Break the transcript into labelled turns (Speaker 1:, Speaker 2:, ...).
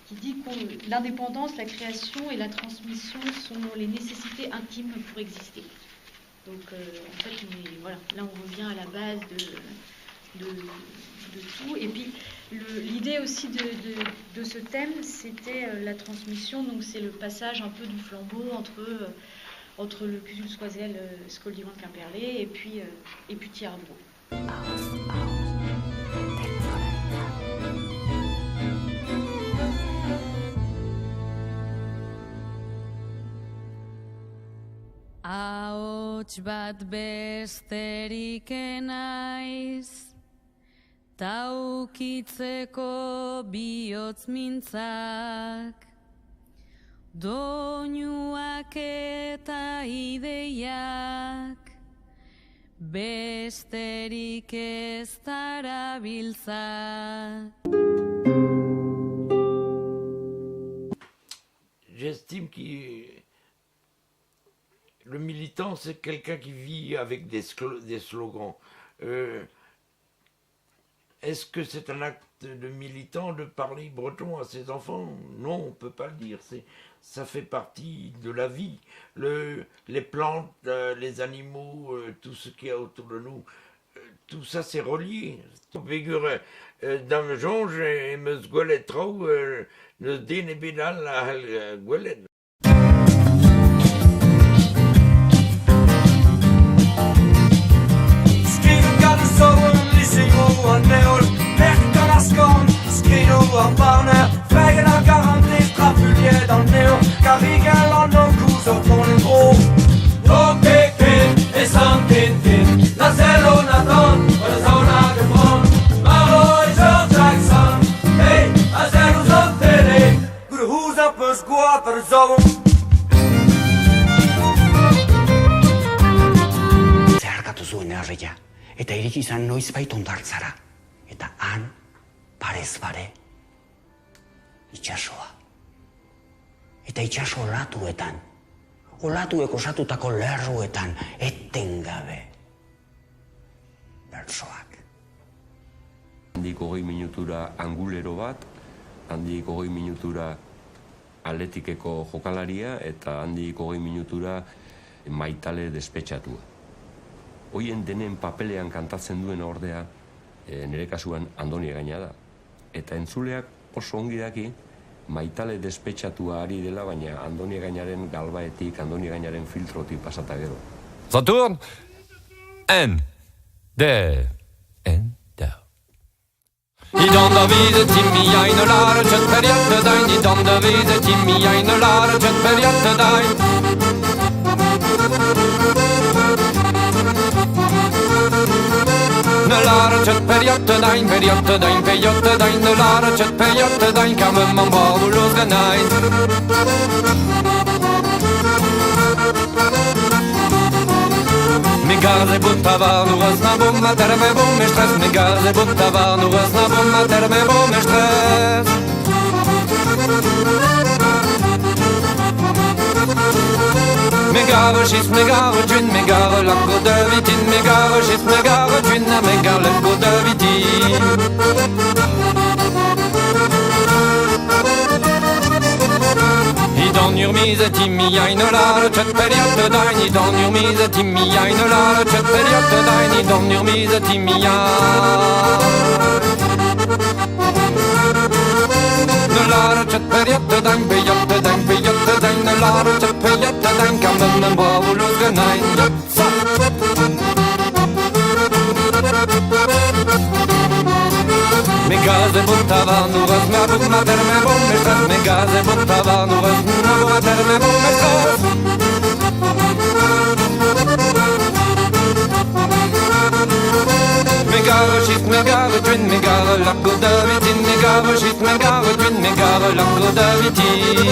Speaker 1: qui dit que l'indépendance, la création et la transmission sont les nécessités intimes pour exister. Donc en fait, voilà, là on revient à la base de tout. Et puis l'idée aussi de ce thème, c'était la transmission, donc c'est le passage un peu du flambeau entre le Kuzul Skoazell Skol Diwan Quimperlé et puis Ti ar Vro.
Speaker 2: Ahots bat besterik enaiz, ta ukitzeko bihotz mintzak, doinuak eta ideiak, besterik ez darabiltza.
Speaker 3: J'estime que le militant, c'est quelqu'un qui vit avec des slogans. Est-ce que c'est un acte de militant de parler breton à ses enfants? Non, on ne peut pas le dire. Ça fait partie de la vie. Les plantes, les animaux, tout ce qu'il y a autour de nous, tout ça c'est relié. Peogwir d'am soñj em eus gwelet traoù n'eus den ebet all a c'hell gwelet.
Speaker 4: Skrivet gant soen lizheroù an heol, merk gant ar skorn, skridoù ar barner, Fegenn ar garantez, strafuilhet an nev, Karrigell an Ankou zo tont en-dro. O ket e sant Tintin, na zello Nathan, war da zaoulagad bran, Marv eo George Jackson, hey, a sell ouzh an tele, Goude ouzh peus gwad war da zorn.
Speaker 5: Zeharkatu zuen herria, eta iritsi izan noizbait hondartzara. Eta han, parez pare, itsasoa. Eta itsaso olatuetan, olatuek osatutako lerroetan, etengabe, bertsoak.
Speaker 6: Handik 20 minutura angulero bat, handik 20 minutura Athleticeko jokalaria eta handik 20 minutura maitale despetxatua. Hoien denen papelean kantatzen duen ordea, nire kasuan Andoni Egaña da. Eta entzuleak oso ongi daki, maitale despetxatua ari dela, baina Andoni Egañaren galbaetik, Andoni Egañaren filtrotik pasata gero.
Speaker 7: Ça tourne. Un, deux, un, deux. I dan da vise timmi ein og lære kjøtt per hjertedein. I dan da vise timmi ein og lære kjøtt per hjertedein. Nå lære kjøtt per hjertedein, per hjertedein, per hjertedein. Nå lære kjøtt per hjertedein, karmemman bravo los genein. Me garze buttava nu rösna bomma terme bom me stress. Me garze buttava nu rösna bomma terme bom me stress. Me gare schis, me gare djun, me gare lako de vitin. Me gare schis, me gare djun, me gare lako de vitin. I dan ur miz e timmi ein o lare chet per hjertedein. I dan ur miz e timmi ein o lare chet per hjertedein. I dan ur miz e timmi ein. Ne lare chet per hjertedein, per hjertedein, per hjertedein. Ne lare chet per hjertedein, karmemmen bravo los genein. Jepsa! Me gaze buttava nu rös me bumma terme bom me stress. Me gaze buttava nu rös me bumma terme bom me stress. Me gare schis, me gare twin, me gare lako de vitin. Me gare schis, me gare twin, me gare lako de vitin.